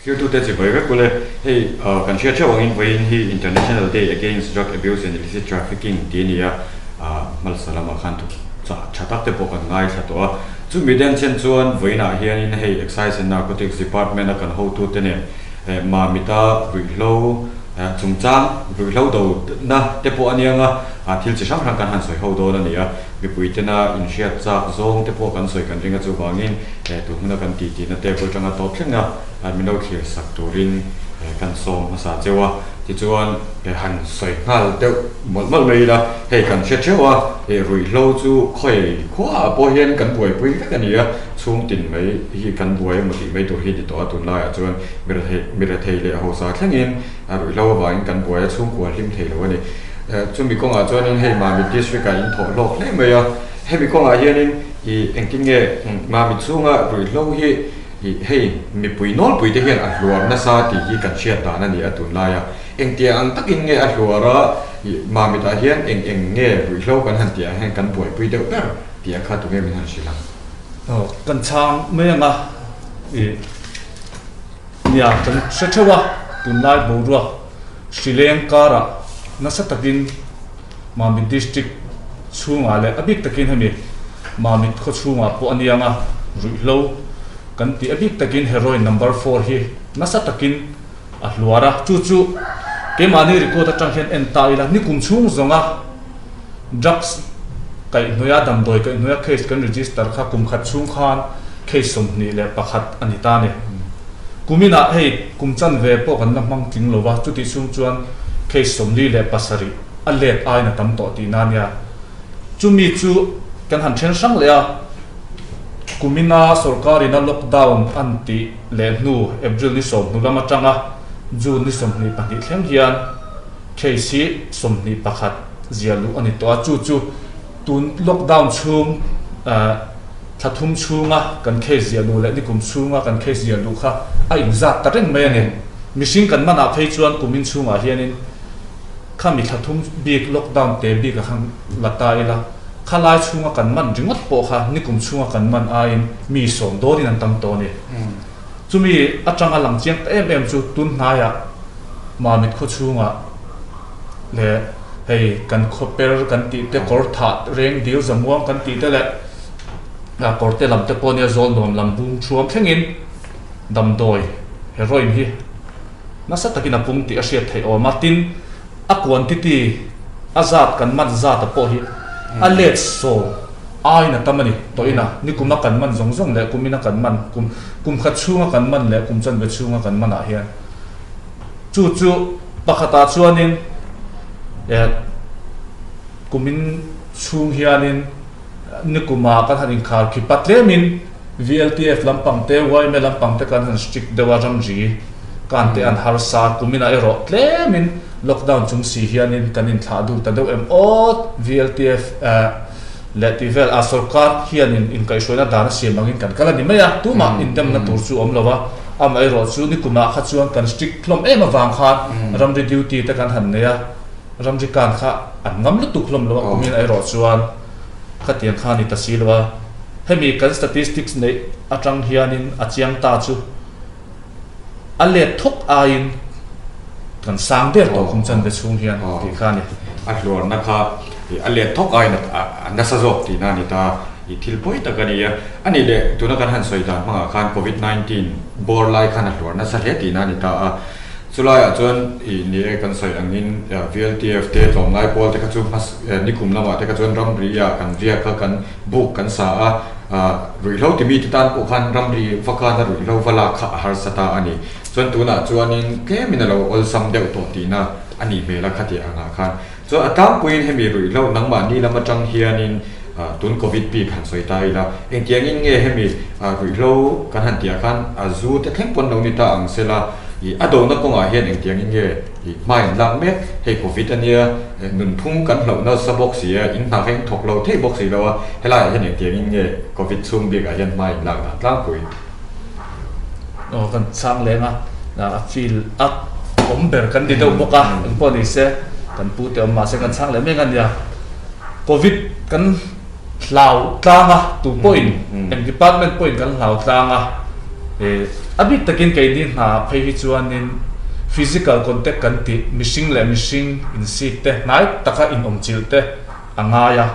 Thirtute chibai vek ule, hei kan hriat theuh angin vawiin hi International Day Against Drug Abuse and Illicit Trafficking tih a ni a, hmalsa lamah khan chah tha tak te pawh kan ngaithla tawh a. Chumi den chen chuan vawiinah hianin hei Excise and Narcotics Department a kan hotute nen Mamita ruihhlo chungchang ruihhlo do na te pawh a niang a, thil chi hrang hrang kan han sawi ho dawn a ni a. Mipui tena inhriat chak zawng te pawh kan sawi kan ring a, chuvangin tun huna kan titi na table atanga tawp thleng a min lo thlir sak turin kan sawm hmasa cheu a. Tichuan han sawi nghal deuh mawlh mawlh mai ila, hei kan hre theuh a, ruihhlo chu khawi khuaah pawh hian kan buaipui vek a ni a, chhung tin mai hi kan buai emaw tih mai tur hi ni tawh a, tunlaiah chuan mirethei leh hausa thlengin ruihhlo avangin kan buai a, chhungkua hlim thei lo a ni. Chumi kawngah chuanin hei Mamit District ah in thawh hlawk hle mai a, hemi kawngah hianin ih engtin nge Mamit chhunga ruihhlo hi ih hei mipui nawlpui te hian a hluar nasa tih hi kan hriat dan a ni a tunlaia. Engtia ang takin nge a hluar a ih Mamit ah hian eng eng nge ruihhlo kan han tih ah hian kan buaipui deuh ber tih ang kha tunge min han hrilh ang? Aw kan chhang mai ang a ih nia kan hre theuh a tunlai boruak Hrileng karah nasa takin Mamit District chhungah leh a bik takin hemi Mamit khaw chhungah pawh a niang a, ruihhlo kan tih a bik takin heroin number four hi nasa takin a hluar a, chu chu keimahni record atang hian en ta ila nikum chhung zawnga drugs kaihhnawih a damdawi kaihhnawih a case kan register kha kum khat chhung khan case 21 a ni ta a ni. Kuminah hei kum chanve pawh kan la hmang tling lo va, chutih chhung chuan case 47 a let aiin a tam tawh tihna a nia. Chumi chu kan han then hrang leh a, kumina sorkarina lockdown an tih leh hnu April ni sawm hnu lam atanga June ni 22 thleng hian case hi 21 zia luh a ni tawh a, chu chu tun lockdown chhung thla thum chhunga kan case ziah luh leh nikum chhunga kan case ziah luh kha a inzat ta reng mai a ni. Mihring kan manah phei chuan kumin chhungah hianin khami thla thum bik lockdown te bik a khan la ta ila, khalai chhunga kan man ringawt pawh kha nikum chhunga kan man aiin mi sawm dawnin an tam tawh a ni. Chumi atanga lang chiang ta em em chu tun hnaiah Mamit khaw chhungah leh hei kan khaw per kan tih te kawr thah reng dil zamuang kan tih te leh kawr te lam te pawh nia zawl nuam lam bung thuam thlengin damdawi heroin hi nasa takin a pung tih a hriat theih awm a, tin a quantity a zat kan man zat a pawh hi a let sawm aiin a tam a ni tawhin a nikuma kan man zawng zawng leh kumina kan man kum kum khat chhunga kan man leh kum chanve chhunga kan man ah hian Chu chu pakhatah chuanin eh kumin chhung hianin nikuma kan han inkhar khi pa tlemin VLTF lampang te yma lampang te kan han strict deuh a ramri kan te an harsa kuminah erawh tlemin lockdown chung si hianin kan inthlah dul ta deuh em aw VLTF eh leh tih vel a sorkar hianin inkaihhruaina dan a siam angin kan kal a ni mai a tumah indemna tur chu a awm lo a. Amaherawh chu nikumah kha chuan kan strict hlawm em avang khan ramri duty te kan han nei a, ramri kan kha an ngam lutuk hlawm lo a, kumin erawh chuan khatiang kha a ni ta si lo a. Hemi kan statistics neih atang hianin a chiang ta chu a let thawk aiin kan sang der tawh kum chanve chhung hian tih kha a ni. A hluarna kha a let thawk aiin a nasa zawk tihna a ni ta. I thil pawi tak a ni a, a nih leh tuna kan han sawi dan hmangah khan Covid 19 bawr lai khan a hluar nasa hle tihna a ni ta a. Chulaiah chuan i ni e kan sawi angin VLTF te tlawmngai pawl te kha chu hmas nikum lamah te kha chuan ramri ah kan riak a, kan buk kan sa a, ruihhlo timi te tan pawh khan ramri va kana ruihhlo va lak kha a harsa ta a ni. Chuan tunah chuanin tlemin a lo awlsam deuh tawh tihna a nih hmel a khati angah khan. Chuan a tlangpuiin hemi ruihhlo nangmahni lam atang hianin tun Covid bik han sawi ta ila, engtiangin nge hemi ruihhlo kan han tihah khan a zu te thleng pawn lo ni ta ang sela, ih a dona kawngah hian engtiangin nge ih hma in lak mek, hei Covid ania nunphung kan hloh nasa bawk si a, in hna kha in thawk lo thei bawk si lo a, helaiah hian engtiangin nge Covid chhung bikah hian hma in lak dan tlangpui. Aw kan chhang leng a, a feel a awm ber kan ni deuh bawk a, engpawh ni se kan pu te awm mahse kan chhang leh mek a nia. Covid kan hlau tlang a, tu pawhin eng department pawhin kan hlau tlang a. A bik takin keini hna phei hi chuanin physical contact kan tih mihring leh mihring insik te hnai taka inawmchilh te a ngai a.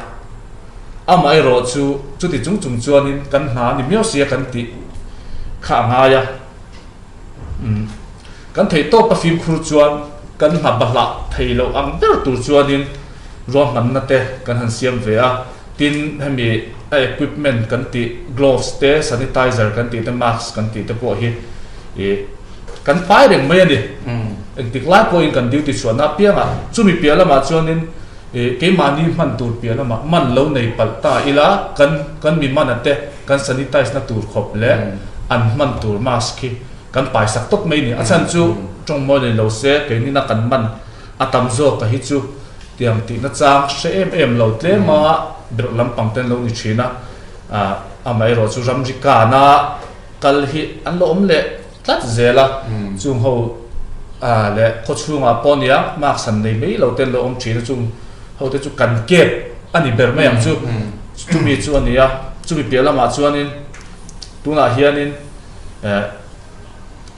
Amaherawh chu chuti chung chung chuanin kan hna a ni miau sia kan tih kha a ngai a. Umm kan theih tawp a fimkhur chuan kan hna bahlah thei loh ang ber tur chuanin ruahmanna te kan han siam ve a. Tin hemi a equipment kan tih gloves te sanitizer kan tih te mask kan tih te pawh hi ih kan pai reng mai a ni. Engtik lai pawhin kan duty chhuahna apiangah chumi piah lamah chuanin Ih, keimahni hman tur piah lamah man lo nei palh ta ila, kan kan mi mana te kan sanitize na tur khawp leh an hman tur mask hi kan paisak tawp mai ni. A chhan chu tawng mawi nei lo se keinina kan man a tam zawk a hi chu tiang tihna chang hre em em lo tlema berh lampang te an lo ni thin a, amaherawh chu ramri kana kal hi an lo awm leh tlat zel a, chung ho leh khaw chhungah pawh nia mask han nei mai lo te an lo awm thin a, chung ho te chu kan kep a ni ber mai ang chu, chumi chu a ni a, chumi piah lamah chuanin tunah hianin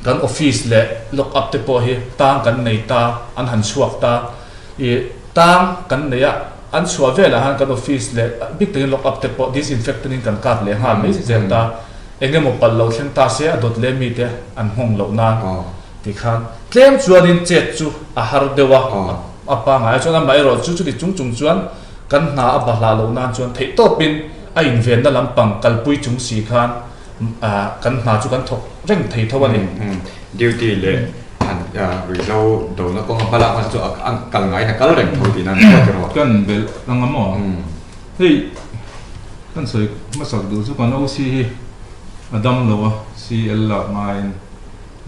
kan office leh lock up te pawh hi tang kan nei ta, an han chhuak ta, ih tang kan nei a, an chhuah velah han kan office leh bik takin lock up te pawh disinfectant in kan kap leh nghal mai zel ta. Eng emaw palh lo thleng ta se a dawt leh mite an nghawng loh nan ti khan tlem chuanin chet chu a har deuh a, a pangai a chuan amaherawh chu chuti chung chung chuan kan hna a bahlah loh nan chuan theihtawpin a invenna lampang kalpui chung si khan kan hna chu kan thawk reng thei tho a ni. Duty leh han ruihhlo dona kawnga hma lak hmasa chu a kal ngaiin a kal reng tho tihna a ni tawh tiraw? Kan belh ang a maw? Hei kan sawi hmasak duh chu kan OC hi a dam lo a, CL lak ngaiin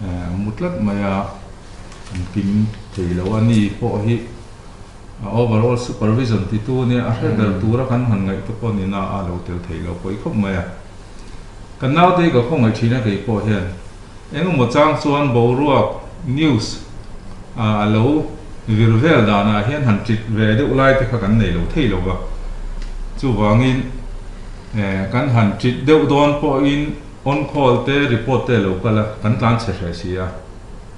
a mu tlat mai a, an kim thei lo a ni pawh hi a overall supervision titu ania a hre ber tura kan han ngaih te pawh ni na a lo tel thei lo pawi khawp mai a. Kan naute hi ka khawngaih thin a kei pawh hian. Engemaw chang chuan boruak, news, a lo vir vel danah hian han tit ve deuh lai te kha kan nei lo thei lo va. Chuvangin kan han tit deuh dawn pawhin on call te report te a lo kal a, kan tlan chhe hreh si a.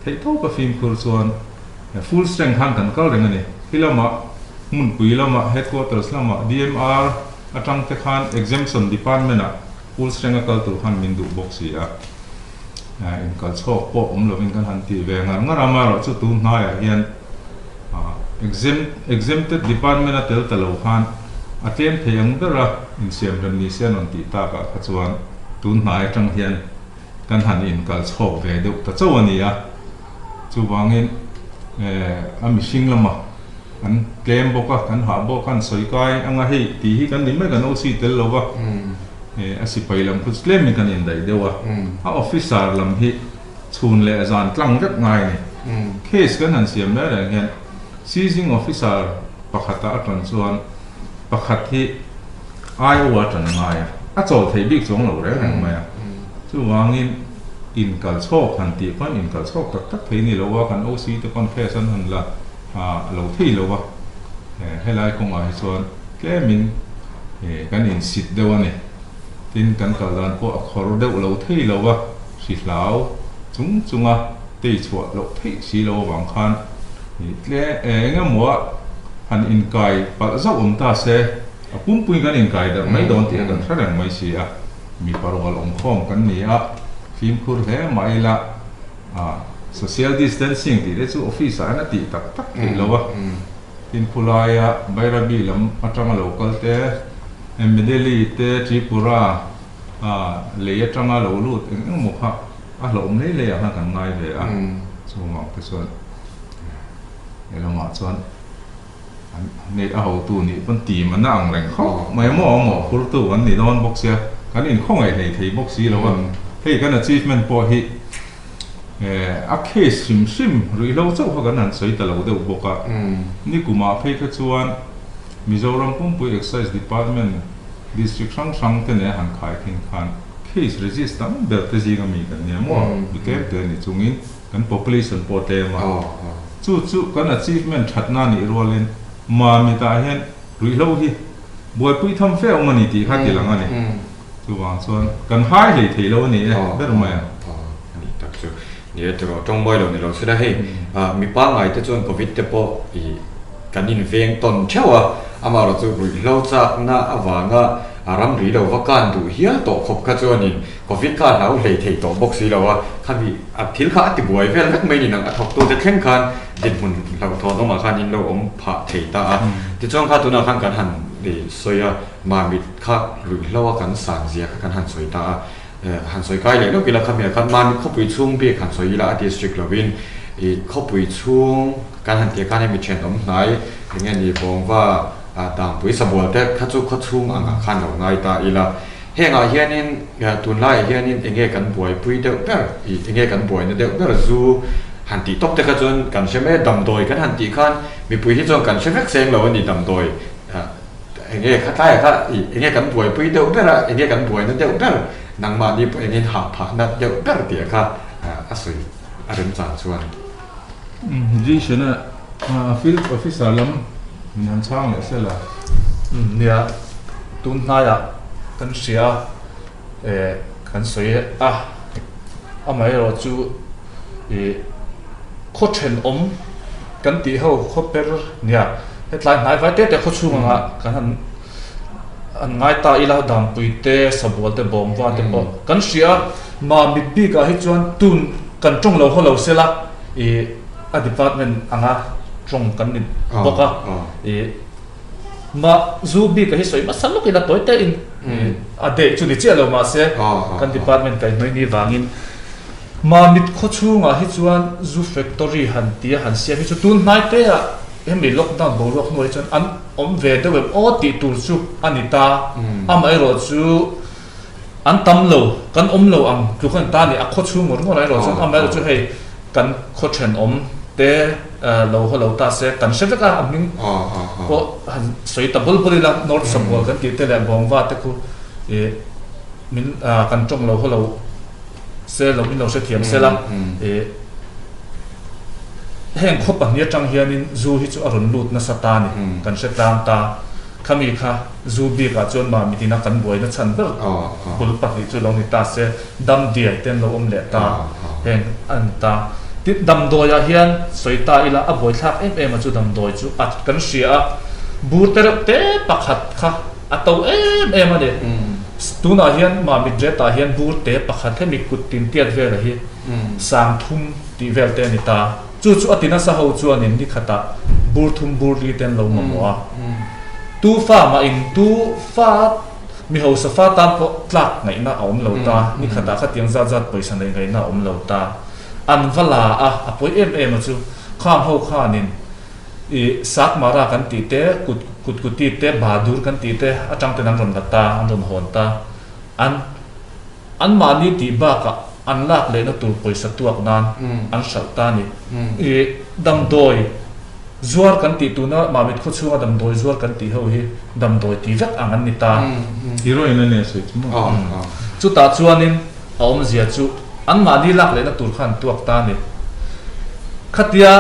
Theih tawp a fimkhur chuan full strength khan kan kal reng a ni. Khi lamah hmunpui lamah headquarters lamah DMR atang te khan exemption department ah full strength a kal tur khan min duh bawk si a. Inkal chhawk pawh awm lovin kan han tih ve ngar ngar a, amaherawhchu tun hnaiah hian exempted department a tel ta lo khan a tlem thei ang ber a, insiamrem ni se an rawn tih takah kha chuan tun hnai atang hian kan han inkal chhawk ve deuh ta chauh a ni a. Chuvangin a mihring lama kan tlem bawk a, kan hah bawk a, kan sawi kai anga hei tih hi kan ni mai kan OC tel lo va. A sipai lam khu chu tlemin kan indaih deuh a, a officer lam hi chhun leh zan tlang vek ngai a ni. Case kan han siam reng reng hian seizing officer pakhata a tan chuan pakhat hi IO a tan ngai a, a chawl thei bik chuang lo reng reng mai a. Chuvangin inkal chhawk han tih pawn inkal chhawk tak tak thei ni lo a, kan OC te pawn case an han la lo thei lo a, helai kawngah hi chuan tlemin Kan insit deuh a ni. Tin, kan kal dan pawh a khawr deuh lo thei lo a, hri hlau chung chunga tei chhuah loh theih si lo avang khan tle eng emaw ah han inkai palh zauh awm ta se, a pumpuiin kan inkai darh mai dawn tih a kan hre reng mai si a. Mipa rual awmkhawm kan ni a, fimkhur hle mah ila social distancing tih te chu office ah hian a tih tak tak theih lo a. Tin khulaia Bairabi lam atanga lo kal te, Medeli te, Tripura lei atanga lo lut eng eng maw kha a hlauhawm hlei hlei ah khan kan ngai ve a, chungah te chuan he lamah chuan nei a hotu nih pawn tim an ang reng khawp mai maw a mawhphurtu kan ni dawn bawk sia, kan inkhawngaih hlei thei bawk si lo a, hei kan achievement pawh hi. A case hrim hrim ruihhlo chauh kha kan han sawi ta lo deuh bawk a. Nikumah phei kha chuan Mizoram pumpui Excise Department District hrang hrang te nen han khai khin khan case register tam ber te zinga mi kan nia maw? Mi tlem te ni chungin kan population pawh tlem a. Chu chu kan achievement thatna nih rualin Mamitah hian ruihhlo hi buaipui tham fe awm a ni tih kha ti lang a ni. Chuvang chuan kan hai hlei thei lo a ni e ber mai ang. Ni e tiraw, tawng mawi lo ni lo sila hei mi pangngai te chuan Covid te pawh i kan inveng tawn theuh a, amaherawh chu ruihhlo chakna avanga ramri lo va kan duh hial tawh khawp kha chuanin Covid kha a hlau hlei thei tawh bawk si lo a, khami a thil kha a ti buai vel vek mai ni nang a thawktute thleng khan dinhmun hlauhthawn awmah khan in lo awm phah thei ta a. Tichuan kha tunah khan kan han sawi a, Mamit kha ruihhlo a kan san zia kha kan han sawi ta a, han sawi kai leh lawk ila khamiah khan Mamit khawpui chhung bik han sawi ila a district lovin ih khawpui chhung kan han tih khan hemi thenawm hnai eng nge ni Bawngva Dangpui Sabual te kha chu khawchhung angah khan lo ngai ta ila. Hengah hianin tunlaiah hianin eng nge kan buaipui deuh ber ih eng nge kan buaina deuh ber zu han tih tawp te kha chuan kan hre mai a, damdawi kan han tih khan mipui hi chuan kan hre vek seng lo a ni damdawi eng nge kha tlaiah kha ih eng nge kan buaipui deuh ber a eng nge kan buaina deuh ber nangmahni pawh engin hah phahna deuh ber tih kha a sawi a remchang chuan. Jason a field officer lam min han chhang leh sel a. Nia, tun hnaiah kan hria a, eh kan sawi a, amaherawh chu ih khaw thenawm kan tih ho khaw per nia hetlai hnai vai te te khaw chhung anga kan han an ngai ta ila Dampui te Sabual te Bawngva te pawh kan hria a, Mamit bikah hi chuan tun kan tawng lo haw lo sela ih a department anga tawng kan ni bawk a ih mah zu bik a hi sawi hmasa lawk ila tawi te in a deh chu ni chiah lo mahse kan department kaihhnawih ni vangin Mamit khaw chhungah hi chuan zu factory han tia han siam hi chu tun hnai te ah hemi lockdown boruak hnuai chuan an awm ve deuh em aw tih tur chu a ni ta amaherawh chu An tam lo, kan awm lo ang tluk an ta ni, a khaw chhung ngawr ngawr erawh chuan amaherawh chu hei kan khaw thenawm te lo haw lo ta se kan hre vek a, a hming pawh han sawi ta bul bul ila North Sabual kan tih te leh Bawngva te khu ih min kan tawng lo haw lo se lo min lo hrethiam se la ih heng khaw pahnih atang hianin zu hi chu a rawn lut nasa ta ni kan hre tlang ta. Khami kha zu bikah chuan mah mitina kan buaina chhan ber bul pahnih chu lo ni ta se, dam diai te an lo awm leh ta, heng a ni ta. Tin, damdawiah hian sawi ta ila a buaithlak em em a chu damdawi chu a kan hria a, bur te reuh te pakhat kha a to em em a ni. Tunah hian mah mit retah hian bur te pakhat hemi kut tin tiat vela hi sang thum tih vel te a ni ta. Chu chu a ti nasa ho chuanin ni khatah bur thum bur li te an lo mamawh a. Tu fa mah in tu fa mi hausa fa tan pawh tlak ngaihna a awm lo ta, ni khatah khatiang zat zat pawisa neih ngaihna a awm lo ta. An va la a, a pawi em em a chu khang ho khanin i Sakmara kan tih te, kut kutkuti te, Bahadur kan tih te atang ten an rawn la ta, an rawn hawn ta. An. Anmahni tih bakah an lak lehna tur pawisa tuak nan an hralh ta a ni. I damdawi zuar kan tih tuna Mamit khaw chhunga damdawi zuar kan tih ho hi damdawi ti vek ang an ni ta. Heroin a nia sawi chu maw? Chutah chuanin a awmzia chu anmahni lak lehna tur kha an tuak ta a ni. Khatia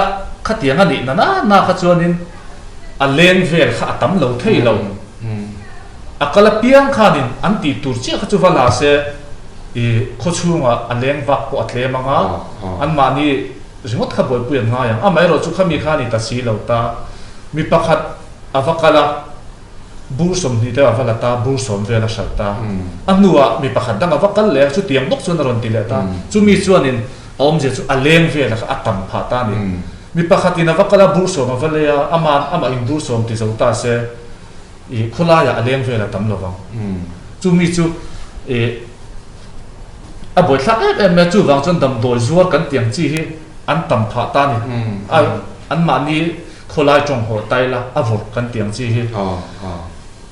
khatiang a nih na na na kha chuanin a leng vel kha a tam lo thei lo. A kal apiang khanin an tih tur chiah kha chu va la se i khaw chhungah a leng vak pawh a tlem ang a, anmahni ringawt kha buaipui an ngai ang. Amaherawh chu khami kha a ni ta si lo ta. Mi pakhat a va kal a, bur 20 te a va la ta, bur sawm vel a hralh ta. A hnuah mi pakhat dang a va kal leh a, chutiang bawk chuan a rawn ti leh ta. Chumi chuanin a awmzia chu a leng vel a kha a tam phah ta a ni. Mi pakhatin a va kal a, bur sawm a va lei a, ama'n amah in bur sawm ti zo ta se, i khawlaiah a leng vel a tam lo vang. Chu mi chu i a buaithlak em em mai a, chuvang chuan damdawi zuar kan tih ang chi hi an tam phah ta a ni. A anmahni khawlai tawng haw tai la a vawrh kan tih ang chi hi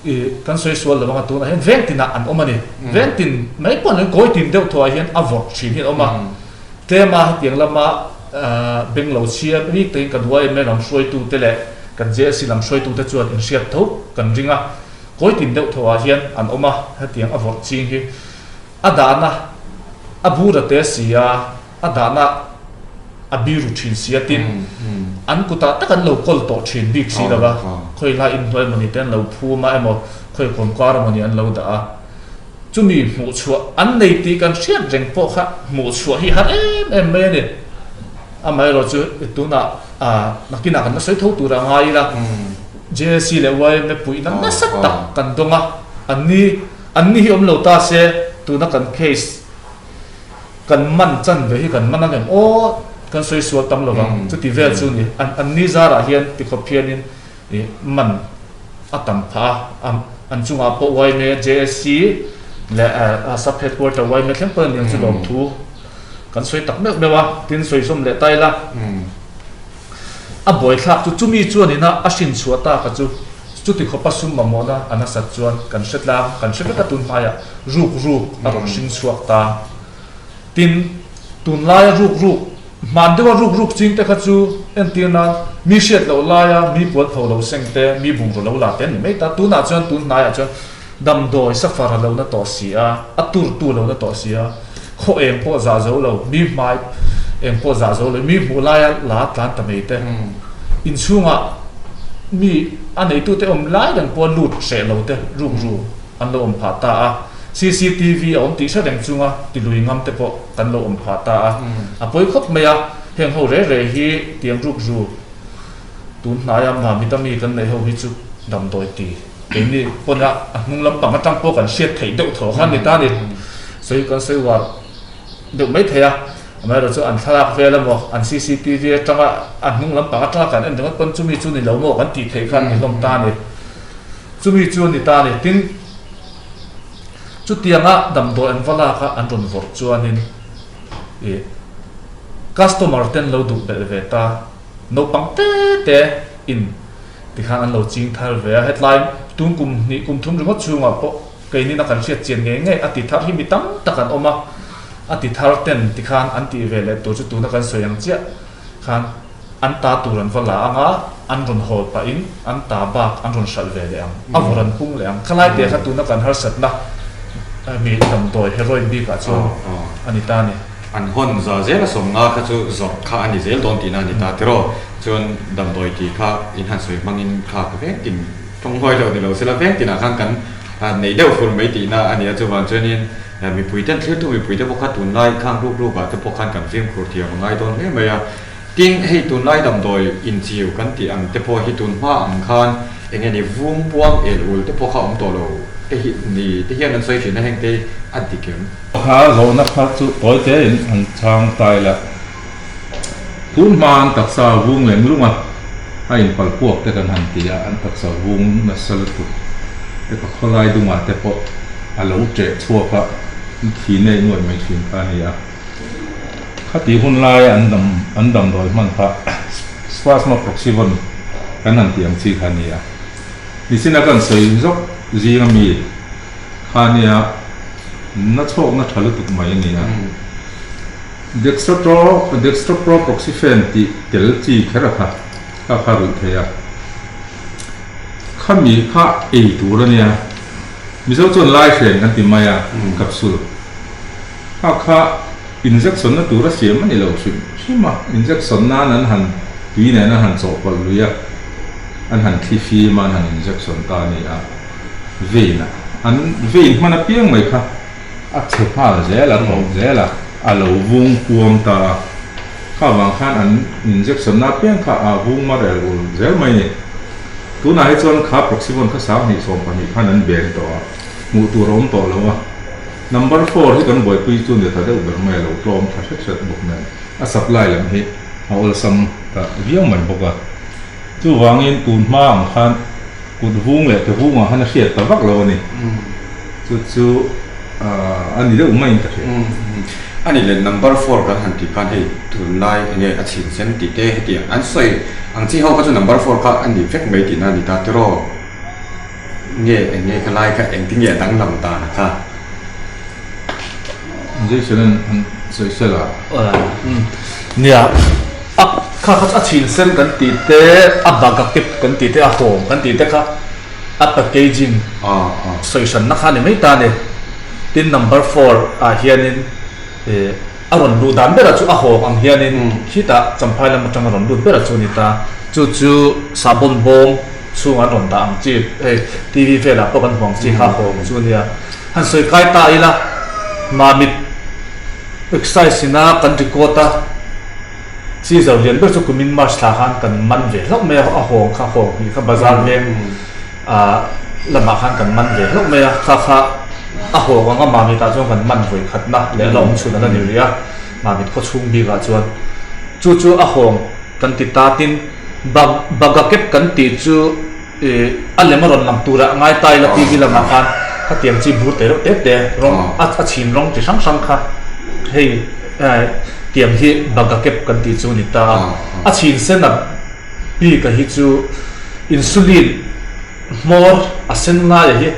i kan sawi sual lo ang a, tunah hian veng tinah an awm a ni. Veng tin mai pawh an kawi tin deuh thuah hian a vawrh thin hi an awm a. Tlema hetiang lama beng lo chhia bik takin kan yma lam hruaitute leh kan JSC lam hruaitute chuan inhriat tho kan ring a, kawitin deuh tho ah hian an awm a, hetiang a vawrh ching hi a dahna a bur a te si a, a dahna a biru thin si a tin an kutah tak an lo kawl tawh thin bik si lo va, khawi lai inhnuai emawni te an lo phum a emaw khawi kawmkar emawni an lo dah a. Chumi hmuhchhuah an nei tih kan hriat reng pawh kha hmuhchhuah hi har em em mai a ni. Amaherawh chu tunah nakinah kan la sawi tho tur a ngai ila, JAC leh yma puihna nasa tak kan dawng a, anni anni hi awm lo ta se tuna kan case kan man chan ve hi kan man ang em aw kan sawi sual tam lo vang chuti vel chu ni. Anni zarah hian tikhawp hianin Ih man a tam phah a, an chungah pawh yma, JSC leh sub headquarter yma thleng pawh aniang chu lawmthu kan sawi tak meuh meuh a, tin sawi zawm leh ta ila. A buaithlak chu chumi chuan ina a hrin chhuah tak a chu chuti khawpa sum mamawhna a nasat chuan kan hre tlang, kan hre vek a tun hmaiah ruk ruk a rawn hring chhuak ta. Tin, tunlaia ruk ruk Hman deuha ruk ruk ching te kha chu entir nan mi hriat loh laia mi puan tho lo seng te, mi bungraw lo la te an ni mai ta. Tunah chuan tun hnaiah chuan damdawi safar a lo na tawh si a, a turtu a lo na tawh si a, khaw eng pawh zah zo lo, mi hmai eng pawh zah zo lo, mi hmuh laia la tlan ta mai te, inchhungah mi a neitute awm lai reng pawha lut hreh lo te ruk ru an lo awm phah ta a. Cctv a awm tih hre reng chunga tilui ngam te pawh kan lo awm phah ta a, a pawi khawp mai a, heng ho re re hi tiang ruk ru tun hnaia Mamit a mi kan neih ho hi chu damdawi ti keini pawn a a hnung lampang atang pawh kan hriat theih deuh thaw kha a ni ta ni, sawi kan sawi uar deuh mai thei a, amaherawh chu an thlalak vel emaw an cctv atanga a hnung lampang atanga kan en ringawt pawn chumi chu ni lo maw kan tih theih kha an ni hlawm ta a ni, chumi chu a ni ta a ni, tin. Chutianga damdawi an va lak a an rawn vawrh chuanin ih customer ten lo duh belh ve ta, naupang te te in tikhan an lo ching thar ve a, hetlai tun kum hnih kum thum ringawt chhungah pawh keinin a kan hriat chian ngei ngei a ti thar hi mi tam tak an awm a, a ti thar ten tikhan an tih ve leh tur chu tuna kan sawi ang chiah khan An ta tur an va la ang a, an rawn hawl pahin an ta bak an rawn hralh ve leh ang, a vawr an pung leh ang. Khalai te kha tuna kan harsatna mi damdawi heroin bikah chuan a ni ta a ni. An hawn za zel a sawm nga kha chu zawrh kha a ni zel dawn tihna a ni ta tiraw? Chuan damdawi tih kha in han sawi hmangin kha ka veng tin tawng huai lo ni lo sela veng tinah khan kan nei deuh fur mai tihna a ni a, chuvang chuanin mipuiten thlirtu mipuite pawh kha tunlai khang ruk rukah te pawh khan kan fimkhur thiam a ngai dawn hle mai a. Tin, hei tunlai damdawi inchiu kan tih ang te pawh hi tun hma ang khan eng nge ni vung puang el ul te pawh kha awm tawh lo te hi ni te hian an sawi thin a, heng te hi a dik em? Kha zawhna kha chu tawi te in an chhang ta ila, tun hma an taksa vung leng lung a, a inpal puak te kan han ti a, an taksa vung nasa lutuk te kha khawlai dungah te pawh a lo ṭeh chhuak a, thi nei nuai mai thin kha a ni a. Khati hun laia an dam an damdawi hman kha Spasma Proxyvon kan han tih ang chi kha a ni a. Nichina kan sawi zawk zinga mi kha a nia, na chhawkna tha lutuk mai a ni a. Dextro Dextropropoxyphene tih tel chi kher a kha kha kha ruih theih a. Khami kha ei tur a nia. Mizo chuan lai hren kan ti mai a, capsule. Kha kha injection na tur a siam a ni lo hrim hrim a, injection nan an han tui nen an han chawhpawlh lui a, an han thli fim a, an han injection ta a ni a, vein ah an vein hman apiang mai kha a chhe nghal zel a, tawp zel a, a lo vung puam ta a, kha vang khan an injection na apiang kha a vung mar el ul zel mai a ni. Tunah hi chuan kha Proxyvon kha 2022 khan an beng tawh a, hmuh tur a awm tawh lo a. Number four hi kan buaipui chu ni ta deuh ber mai a lo tlawm tha hret hret bawk nen a supply lam hi a awlsam ta viau mai bawk a. Chuvangin tun hma ang khan kut vung leh ke vungah khan a hriat ta vak lo a ni. Chu chu a ni deuh maiin ka hria. A ni le, number four kan han tih khan hei tunlai enge a chhin sen tih te hetiang an sawi ang chi ho kha chu number four kha a ni vek mai tihna a ni ta tiraw? Nge eng nge kha lai kha engtin nge a danglam dan a kha? Jason an han sawi sel a. Nia, a kha kha chu a chhin sen kan tih te, a bag a kep kan tih te, a hawng kan tih te kha a packaging sawi hranna kha a ni mai ta a ni. Tin number four ah hianin ih a rawn luh dan berah chu a hawng ang hianin khitah Champhai lam atanga rawn lut berah chu a ni ta. Chu chu sahbawn bawm. Chhung an rawn dah ang chi hei TV velah pawh kan hmu ang chi kha hawng chu ania. Han sawi kai ta ila, Mamit Excise ina kan record a, chi zo lian ber chu kumin March thla khan kan man ve hlauh mai a, a hawng kha hawng hnih kha bazar veng lamah khan kan man ve hlauh mai a, kha kha a hawng anga Mamit ah chuan kan man vawi khatna leh la awm chhun a la ni rih a, Mamit khaw chhung bikah chuan chu chu a hawng kan ti ta tin Bagakep kan tih chu a lem a rawn lang turah ngai ta ila TV lamah khan khatiang chi bur te reuh te te rawng a chhin rawng chi hrang hrang kha hei tiang hi Bagakep kan tih chu a ni ta a, a chhin sen a bik a hi chu insulin hmawr a sen lai a hi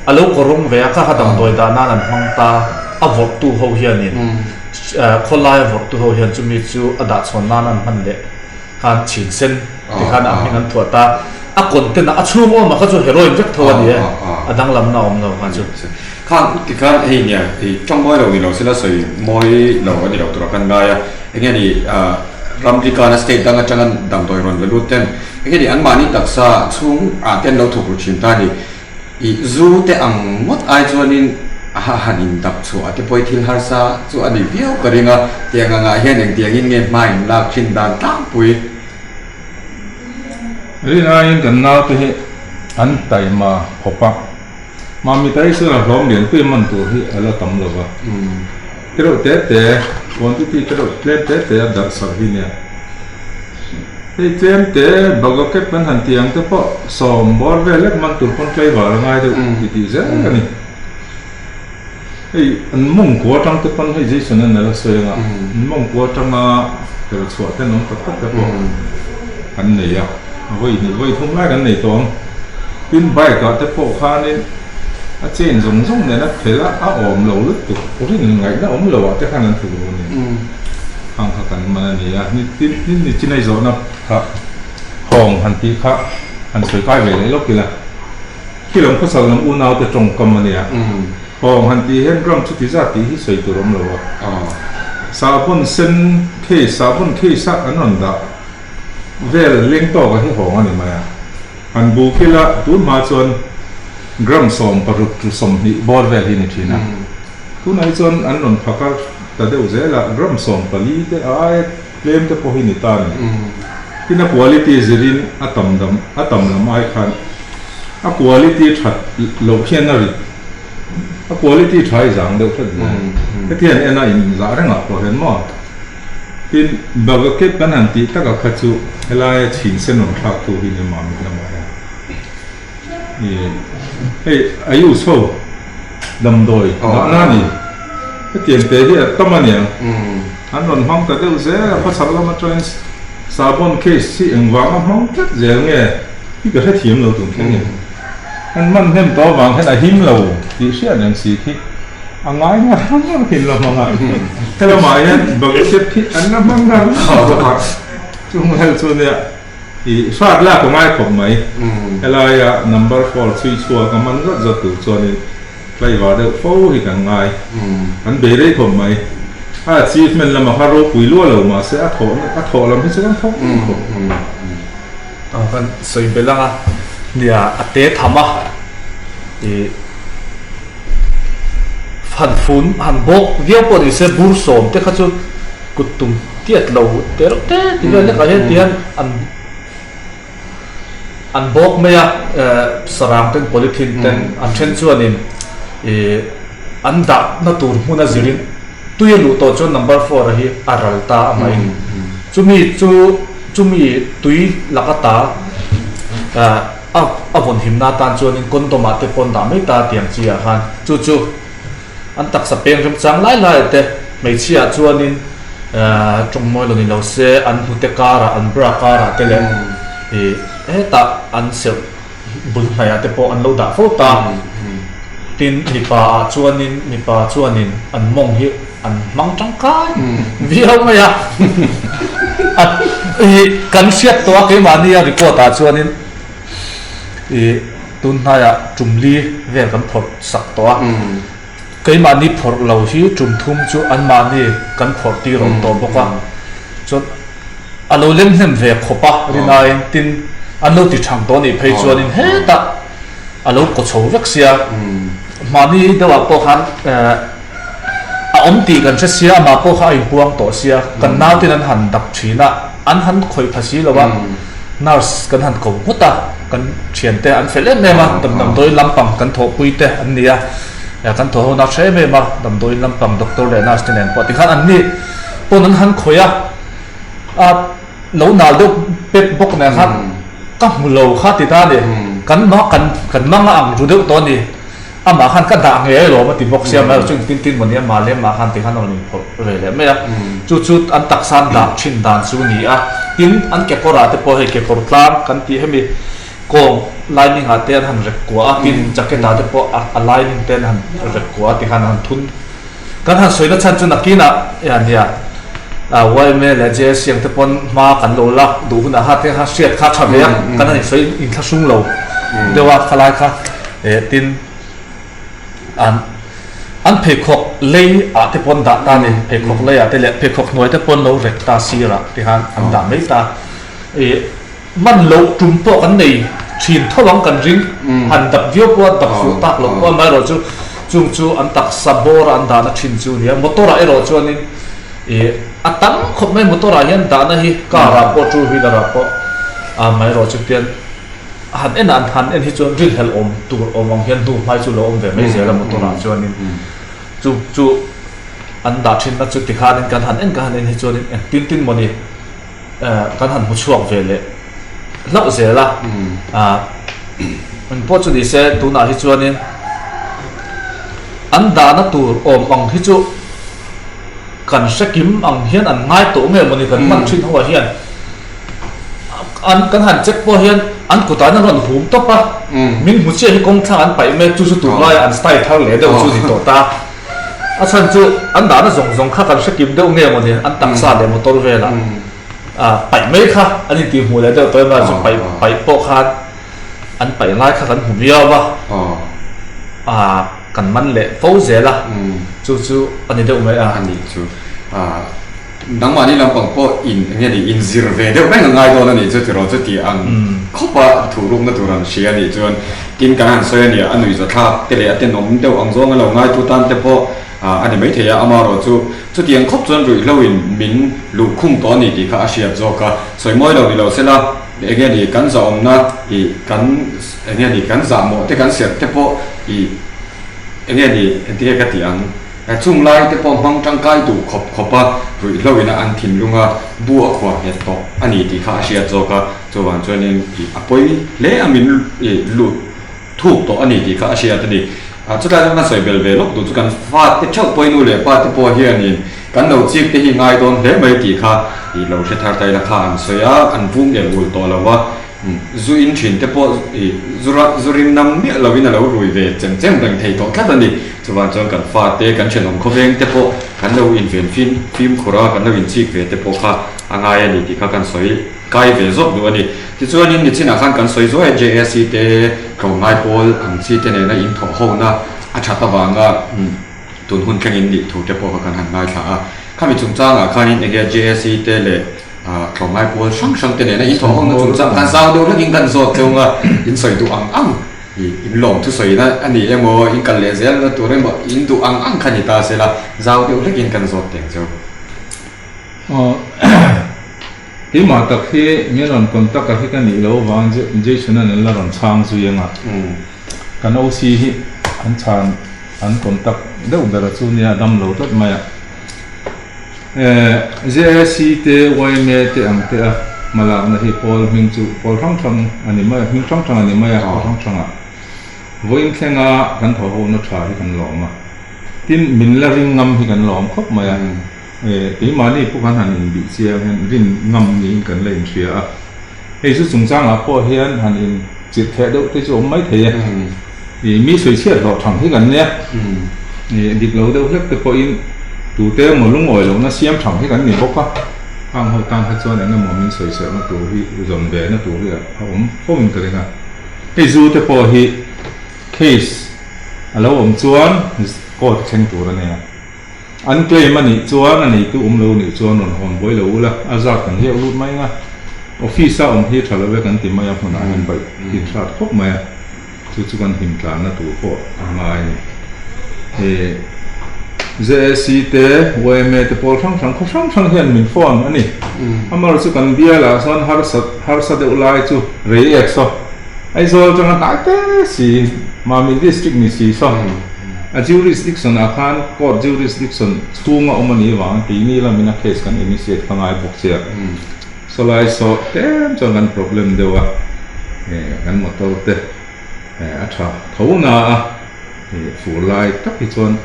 a lo kaw rawng ve a kha kha damdawi dah nan an hmang ta a vawrh tu ho hianin khawlai a vawrh tu ho hian chumi chu a dah chhawn nan an hman leh. Khan chhin sen ti khan a hming an thuah ta. A content a chhung awm a kha chu heroin vek tho a ni e. A danglamna a awm lo kha chu. Khan ti khan hei nia i tawng mawi lo ni lo sila sawi mawi lo a ni lo tura khan ngai a. Enge ni ramlikana state dang atanga damdawi rawn la lut ten enge ni anmahni taksa chhung ah te an lo thawk ru thin ta ni. I zu te ang ngawt ai chuanin a han indap chhuah a te pawh i thil harsa chu a ni viau ka ring a, tiang angah hian engtiangin nge hma in lak thin dan tlangpui. Rin aiin kan naute hi an taima khawp a, Mami tai chuan a hlawm lianpui man tur hi a la tam lo va, te reuh te te, quantity te reuh tlem te te a darh sarh hi nia. Hei tlem te baga kep kan han tih ang te pawh sawm bawr vel lek man tur pawn tlaivar a ngai deuh ti tih zel a ni. Hei an mawngkua atang te pawn hei Jason an la sawi anga an mawngkua atanga tel chhuah ten awm tak tak te pawh kan nei a, vawi hnih vawi thum lai kan nei tawh ang. Tin bike ah te pawh khanin a chain zawng zawng nen a phel a, a awm lo lutuk rin ngaihna awm lo ah te khan an thuk ru a ni. Khang kha kan man a ni a, ni tin tin ni chinai zawhna kha hawng han tih kha han sawi kai ve leh lawk ila, khi lam khawchhak lam unaute tawngkam a nia, hawng han tih hian ram chuti zat tih hi sawi tur awm lo a, sahbawn sen case sahbawn case a an rawn dah vel leng tawk a hi hawng a ni mai a, han buk ila tun hma chuan gram 16 to 20 bawr vel hi ni thin a. Tunah hi chuan an rawn phakar ta deuh zel a, gram 14 te a aia tlem te pawh hi ni ta a ni. Tin a quality zirin a tam dam a tam lam ai khan a quality that loh hian a rit a quality tha hi zang deuh hret zel. Heti hian en a inzah rengah pawh hian maw. Tin baga kep kan han tih taka kha chu helaia chhin sen rawn thlak tu hi ni mah mit lamah hian. Hei a use ho damdawi dahna a ni. Hetiang te hi a tam a niang. An rawn hmang ta deuh zel a, khawchhak lam atangin sahbawn case hi engvanga hmang tlat zel nge hi ka hrethiam lo tun thleng in. An man hnem tawh avang hian a him lo tih hriat reng si khi a ngai ngar ngar thin la hmang a. Helamah hian bagchep khi an la hmang ngar ngar bawk a, chung hel chu nia. I hrat lak a ngai khawp mai. Helaia number four chhui chhuak a man zat zat tur chuanin tlaivar deuh fo hi kan ngai. Kan bei rei khawp mai. A achievement lamah kha ropui lua lo mahse a thawh a thawh lam hi chu kan thawk reng khawp. Kan sawi belh anga nia a te tham a i han fun han bawk viau pawh ni se bur sawm te kha chu kut tum tiat lo te reuh te ti vel hlekah hian tihian an an bawk mai a sarang ten polythene ten an then chuanin ih an dahna tur hmun a zirin tui a luh tawh chuan number four a hi a ral ta a mah in chumi chu chumi tui laka ta a a vawn himna atan chuanin condom ah te pawn dah mai ta tiang chi ah khan chu chu An taksa peng remchang lai lai te hmeichhia chuanin tawng mawi lo ni lo se an hnute karah an bra karah te leh ih hetah an serh bul hnaihah te pawh an lo dah fo ta. Tin mipa ah chuanin mipa chuanin an mawng hi an hmang tangkai viau mai a. Ih kan hriat tawh a keimahnia report ah chuanin ih Tun hnaiah tum li vel kan phawrh sak tawh a, keimahni phawrh lo hi tum thum chu anmahni kan phawrh tir awm tawh bawk a, chuan a lo lem hnem ve khawp a rinaiin tin an lo ti thang tawh anih phei chuanin hetah a lo kaw chho vek sia. Mahni deuhah pawh khan a awm tih kan hre sia, amah pawh kha a inpuang tawh sia, kan nautin an han dap thin a, an han khawih pha si lo a, nurse kan han ko nghut a, kan thiante an fel em em a, damdawi lampang kan thawhpui te an ni a, kan thawh ho na hre em em a, damdawi lampang doctor leh nurse te nen pawh tikhan an ni pawn an han khawih a, a lo nal deuh pep bawk nen khan ka hmu lo kha ti ta a ni, kan kan kan mang a ang ru deuh tawh a ni. Amah khan ka dah ngei alawm a ti bawk sia, amaherawhchu chu engtin tin mawni amah leh amah khan tikhan a rawn inphawrh ve leh mai a. Chu chu an taksa an dah thin dan chu a ni a. Tin, an kekawrah te pawh hei kekawr tlang kan tih hemi kawng lining ah te an han rek kuah a, tin jacket ah te pawh a lining te an han rek kuah a tikhan an han thun. Kan han sawi na chhan chu nakinah nia nia yma leh JSC ang te pawn hma kan lo lak duh hunah kha te kha hriat kha tha ve a, kan han insawi inthlahrung lo deuh a khalai kha. Tin, an an pheikhawk lei ah te pawn dah ta ni, pheikhawk lei ah te leh pheikhawk hnuai te pawn lo rek ta sirah te khan an dah mai ta. Ih man loh tum pawh kan nei thin tho ang kan ring, han dap viau pawh a dap fuh tak loh pawh amaherawh chu chung chu an taksa bawr a an dahna thin chu a ni a. Motor ah erawh chuanin ih a tam khawp mai motor ah hian dahna hi car ah pawh two wheeler ah pawh amaherawh chu tian Han en an han en hi chuan rinhlelh awm tur awm ang hian hnu hmai chu lo awm ve mai zel a motor ah chuanin chu chu an dah thin na chu tikhanin kan han en kan han en hi chuanin eng tin tin mawni kan han hmu chhuak ve leh hlauh zel a ah engpawh chu ni se tunah hi chuanin an dahna tur awm ang hi chu kan hre kim ang hian an ngai tawh nge mawni kan hman thin ho ah hian. An kan han check pawh hian an kutah hian an rawn hum tawp a, min hmu chiah hi kawng thlang an paih mek chu chu tunlaiah an style thar leh deuh chu ni tawh ta. A chhan chu an dahna zawng zawng kha kan hre kim deuh nge mawni an taksa leh motor velah paih mai kha an intih hmuh leh deuh tawh em a chu paih paih pawh khan an paih lai kha kan hmu miau a, kan man leh fo zel a, chu chu a ni deuh mai a. A nih chu. Nangmahni lampang pawh in eng nge ni inzir ve deuh reng a ngai dawn a nih chu tiraw chuti ang khawp a thuhrukna tur an hria a nih chuan tin kan han sawi a nia a nuihzathlak te leh a tenawm deuh ang zawng a lo ngaitu tan te pawh a ni maithei a amaherawh chu chuti ang khawp chuan ruihhlo in min luhkhung tawh a ni tih kha a hriat zawk a sawi mawi lo ni lo sela eng nge ni kan zahawmna ih kan eng nge ni kan zahmawh te kan serh te pawh ih eng nge ni engtin nge ka tih ang. Chung lai te pawh hmang tangkai duh khawp khawp a, ruihhlo ina an thinlung a, bu a khuar nghet tawh a ni tih kha a hriat zawk a, chuvang chuanin ih a pawi hle a min ih lut thuk tawh a ni tih kha a hriat a ni. Chutlai chuan kan sawi bel ve lawk duh chu kan fate theuh pawhin nu leh pa te pawh hianin kan lo chik te hi ngai dawn hle mai tih kha ih lo hre thar ta ila kha an sawi a, an vung el ul tawh lo va. Zu in thin te pawh i zu zu rim nam miah lovin a lo rui ve chem chem reng thei tawh tlat a ni. Chuvang chuan kan fate, kan thenawm khawveng te pawh kan lo inven fim fimkhur a, kan lo inchik ve te pawh kha a ngai a ni tih kha kan sawi kai ve zawk duh a ni. Tichuanin nichinah khan kan sawi zuai a, JSC te tlawmngai pawl ang chi te nena inthawh hona a that avanga tun hun thlengin nih thu te pawh kha kan han ngaithla a. Khami chungchangah khanin enge JSC te leh Tlawmngai pawl hrang hrang te nena in thawhawmna chungchang khan zau deuh hlek in kan zawt tlung a, in sawi duh ang ang i in lawm thusawi na a ni emaw, in kal leh zel na tur emaw in duh ang ang kha ni ta se la, zau deuh hlek in kan zawt teng cheu. Aw keimah tak hi min rawn contact a hi ka nih loh avang Jason an an la rawn chhang zui anga kan OC hi an chhan an contact deuh ber a chu nia a dam lo tlat mai a. JAC te, yma te ang te a hmalakna hi pawl hming chu pawl hrang hrang a ni mai a, hming hrang hrang a ni mai a, pawl hrang hrangah vawiin thlenga kan thawhhona tha hi kan lawm a, tin min la ring ngam hi kan lawm khawp mai a, keimahni pawh kan han inbih chiang hian rin ngam niin kan la inhria a, hei chu chungchangah pawh hian han inchirh theh deuh te chu a awm mai thei e, mi sawichhiat hlawh thang hi kan nia, dik lo deuh hlek te pawhin tute emaw lungawi lohna siam thang hi kan ni bawk a, khang ho tan kha chuan eng emaw min sawiserhna tur hi zawn ve na tur hi a awm fo in ka ring a, hei zu te pawh hi case a lo awm chuan court thleng tur a nia. An claim a nih chuan a neitu awm lo nih chuan rawn hawn buai lo ula, a zat kan ziak lut mai ang a, office a awm hi tha lo e kan ti mai a, hmunah hian baih in hrat khawp mai a, chu chu kan him tlanna tur pawh a ngai a ni. Ih JAC te, yma te pawl hrang hrang khaw hrang hrang hian min phone a ni. Amaherawhchu chu kan bialah chuan harsa harsa deuh lai chu rei ek saw Aizawl atanga hnai te si Mamit district ni si saw a jurisdiction ah khan court jurisdiction chhunga awm a nih avangin keini lamin a case kan initiate kha ngai bawk sia. Sawlai saw tlem chuan kan problem deuh a, kan motor te a tha tho na a, fur lai tak hi chuan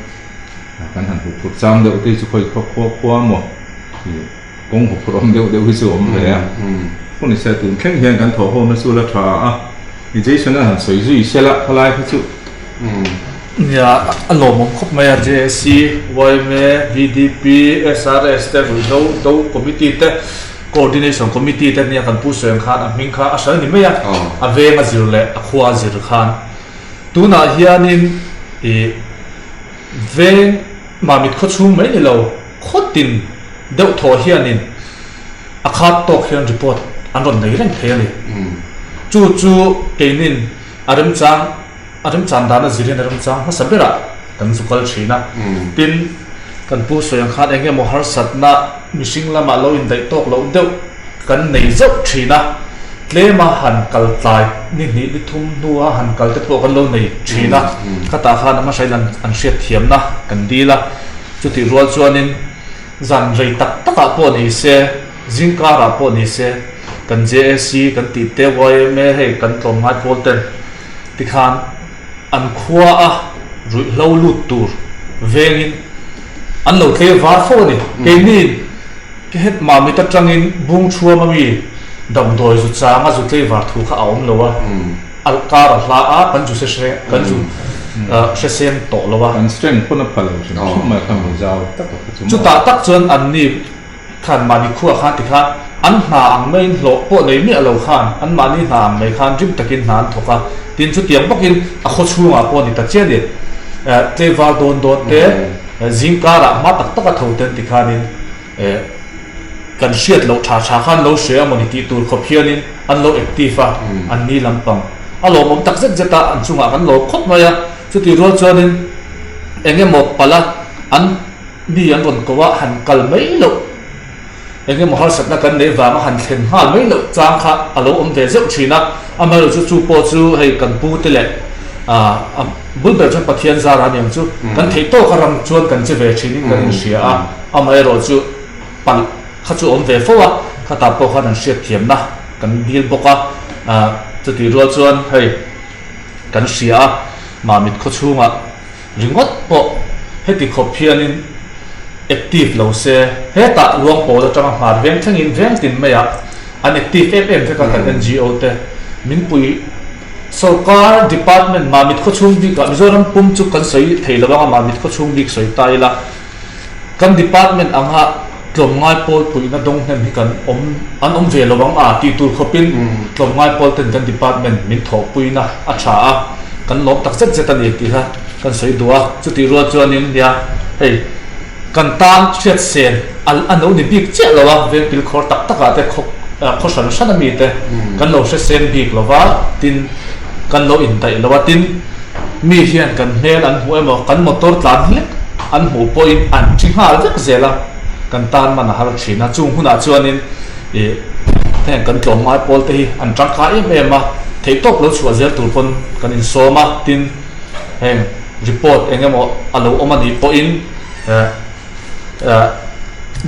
kan han hup phurh chang deuh te hi chu khawi khaw khua khua maw kawng hup phurh awm deuh deuh hi chu a awm ve a. Hun se tun thleng hian kan thawh ho na chu la tha a, Jason a han sawi zui sela khalai kha chu. Nia, a lawmawm khawp mai a, JAC, yma, VDP, SRS te ruihhlo do committee te, coordination committee te nia kan pu sawi ang khan a hming kha a hral ni mai a, a veng a zir leh a khua a zir khan. Tunah hianin ih veng Mamit khaw chhung mai ni lo, khaw tin deuh thaw hianin a khat tawk hian report an rawn nei reng thei a ni. Chu chu keinin a remchang A remchan dan a zirin a remchang hmasa berah kan zu kal thin a. Tin, kan pu sawi ang khan eng emaw harsatna mihring lamah lo indaih tawk loh deuh kan nei zauh thin a. Tlema han kal tlai ni hnih ni thum hnua han kal te pawh kan lo nei thin a. Khatah khan a hmasa in an hriatthiamna kan dil a. Chutih rual chuanin zan rei tak takah pawh ni se, zingkarah pawh ni se, kan JAC kan tih te, yma hei kan tlawmngai pawl ten, Tikhan an khua a ruihhlo lut tur vengin an lo tlei var fo a ni. Keini ke het Mamit atangin bung chhuam ami damdawi zu changa zu tlei var thu kha a awm lo a, a kar a hla a, kan zu hre kan zu hre seng tawh lo a. Kan strength pawn a pha lo hrim hrim mai kha mi zau tak a kha chu maw. Chutah tak chuan anni Khan mahni khuah khan tikhan an hna ang maiin hlawh pawh nei miah lo khan an mahni hna ang mai khan rim takin hna an thawk a, tin chutiang bawkin a khaw chhungah pawh ni ta chiah ni. Tlaivar dawn dawn te zingkarah hma tak taka tho ten tikhanin kan hriat loh tha tha khan lo hre a mawni tih tur khawp hianin an lo active a, an ni lampang a lawmawm tak zet zet a, an chungah kan lawm khawp mai a, chutih rual chuanin eng emaw pala an Mi an rawn ko a, han kal mai loh, eng emaw harsatna kan neih vanga han thlen nghal mai loh chang kha a lo awm ve zeuh thin a. Amaherawhchu chu chu pawh chu hei kan pu te leh a bul ber chuan Pathian zar a niang chu kan theih tawk a ram chuan kan che ve thin in kan inhria a. Amaherawhchu palh kha chu awm ve fo a, khatah pawh khan an hriatthiamna kan dil bawk a. Chutih rual chuan hei kan hria a, Mamit khaw chhungah Ringawt pawh heti khawp hianin active lo se, hetah ruang pawl atanga hmar veng thlengin veng tin maiah an active em em vek a kan NGO te min pui sorkar department Mamit khawchhung bikah Mizoram pum chu kan sawi thei lo anga Mamit khawchhung bik sawi ta ila kan department anga tlawmngai pawl puihna dawng hnem hi kan awm an awm ve lo ang a tih tur khawpin tlawmngai pawl ten kan department min thawhpuina a tha a, kan lawm tak zet zet a ni tih kha kan sawi duh a, chutih rual chuanin nia hei kan tan hriat sen a a lo ni bik chiah lo a, veng pil khawr tak takah te khaw khaw hran hran ami te kan lo hre sen bik lo va, tin kan lo indaih lo a, tin mi hian kan hmel an hmuh emaw kan motor tlan hlek an hmuh pawhin an thi nghal vek zel a, kan tan man a har thin a, chung hunah chuanin ih heng kan tlawmngai pawl te hi an tangkai em em a, theihtawp lo chhuah zel tur pawn kan insawm a, tin heng report eng emaw a lo awm a nih pawhin eh eh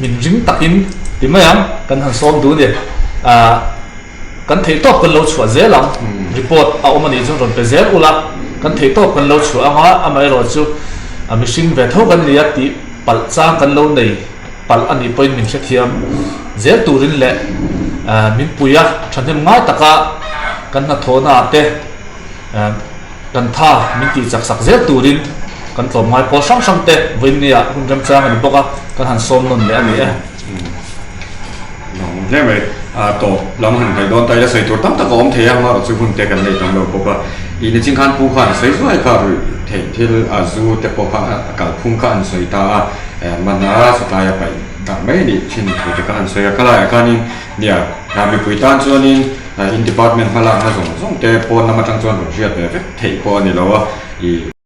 min ring takin ti mai ang kan han sawm duh a ni ah. Kan theihtawp kan lo chhuah zel ang, report a awm a nih chuan rawn pe zel ula, kan theihtawp kan lo chhuah ang a, amaherawh chu a mihring ve tho kan ni a tih palh chang kan lo nei palh a nih pawhin min hrethiam zel turin leh min pui a, thahnem ngai taka kan hnathawhna ah te kan tha min tih chak sak zel turin kan tlawmngai pawl hrang hrang te vawiinnia hun remchang a ni bawk a, kan han sawm nawn leh a ni e. Lawm hle mai. A tawp lam han ngaih dawn ta ila sawi tur tam tak a awm thei a, amaherawh chu hun te kan nei tam lo bawk a. I nichin khan pu khan a sawi zuai kha ruih theih thil a zu te pawh kha a kalphung kha an sawi ta a, mana satlai a paih darh mai a nih thin thu te kha an sawi a. Khalaiah khanin nia mipui tan chuanin in department hmalakna zawng zawng te pawn lam atang chuan rawn hriat ve vek theih pawh a ni lo a. I.